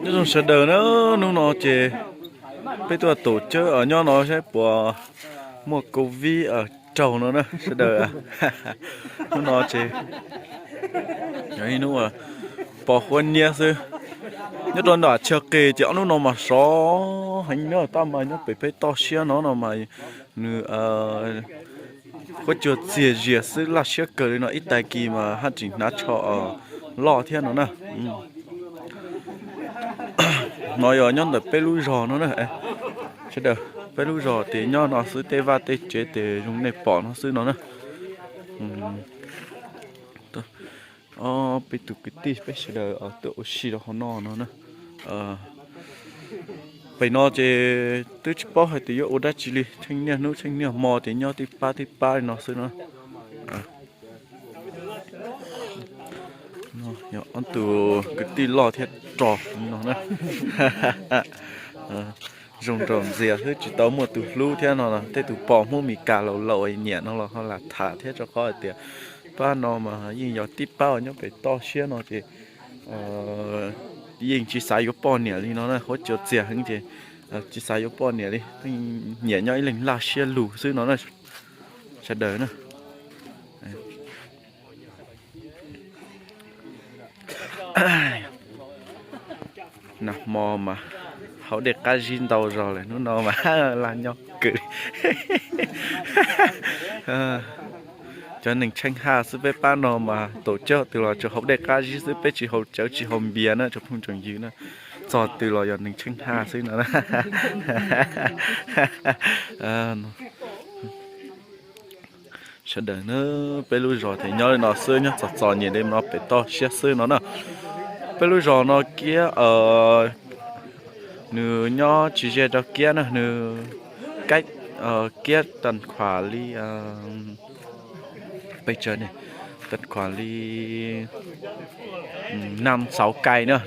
Nyob zoo sawv daws na, hnub no ces peb tuaj tus cawb nyob no saib puas muaj covid raug no na sawv daws. Hnub no ces yog ib hnub pos huab niab xwb. Nyob rau nram chaw qis ces ob hnub no mas sov heev na, tab mas nyob pem peb toj siab no no mas nws huab cua txias zias xwb, laj siab kawg li no, ib tag kis mas haj tseem hnav tsho loj thiab no na. No yog nyob ntawm peb lub zos no na. Sawv daws, peb lub zos ces nyob no xwb, tej vaj tej tsev ces zoo nej pom no xwb no na. Ob peb tus kwv tij peb sawv daws tuaj ua si rau hauv no no na. Pem no ces twb tsis paub hais tias yuav ua dab tsi li, tsheej niaj hnub tsheej niaj hmo ces nyob tib pab tib pab li no xwb no. Yog ob tug kwv tij loj thiab rog no na. Zoo nraug ntxias xwb, tsis tau muaj tus hlub thiab no, tej tus pom Hmoob Mes Kas laus laus nyiam no los ho lam tham thiab, rau qhov hais tias pab no mas yeej yog tib pab uas nyob pem toj siab no ces yeej tsis xav yuav poj niam li no na, huab cua txias heev ces tsis xav yuav poj niam li, nyiam nyob ib leeg laj siab lug xwb no na sawv daws na. Nag hmo mas haus dej qab zib ntau zog lawm, hnub no mas laj nyob kawg li. Cov neeg tsheej haj xwb, peb pab no mas thaum coj twg los tsuas haus dej qab zib xwb, peb tsis haus cawv tsis haus npias na tsoom phooj tsoom ywg na, txog twg los yog neeg tsheej haj xwb no. Sawv daws na, peb lub zos ces nyob li no xwb, nyob txom txom nyem li no pem toj siab xwb no na. Peb lub zos no kiab nws nyob tsis ze rau kiab na, nws kaib kiab tag khuam li pes tsawg ne, tag khuam li năm sáu cây na.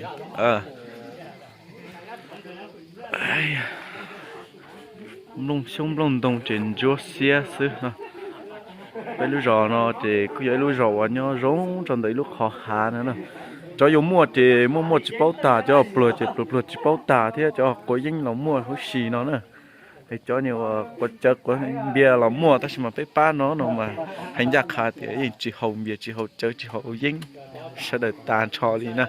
Nplooj xyoob nplooj ntoo ces ntsuab xiab xwb no. Peb lub zos no ces kuj yog ib lub zos uas nyob zoo rau ntawm ib lub qhov hav no na. Cov yuav muaj ces muaj muaj tsis paub tag, cov pluag ces pluag pluag tsis paub tag thiab, cov quav yeeb los muaj huv si no na. Es cov niag uas quav cawv quav npias los muaj, tab sis mas peb pab no no mas hais ncaj qha tias yeej tsis haus npias tsis haus cawv tsis haus yeeb, sawv daws tas nrho li na.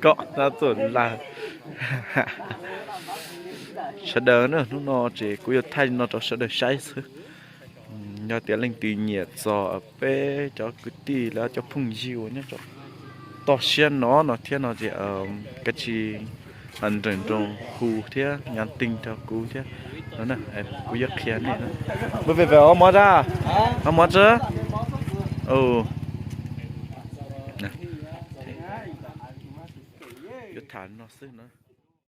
Kom tab txuj laj. Sawv daws na, hnub no ces kuv yuav thaij li no rau sawv daws saib xwb. Yog tias leej twg nyiam txog peb cov kwv tij los cov phooj ywg uas nyob toj siab no no thiab no ces kav tsij nrawm nroos hu thiab nhắn tin rau kuv thiab no na, kuv yuav qhia nej na. Mus về về ông Mó ra, ông Mó ra. Yuav tham no xwb na.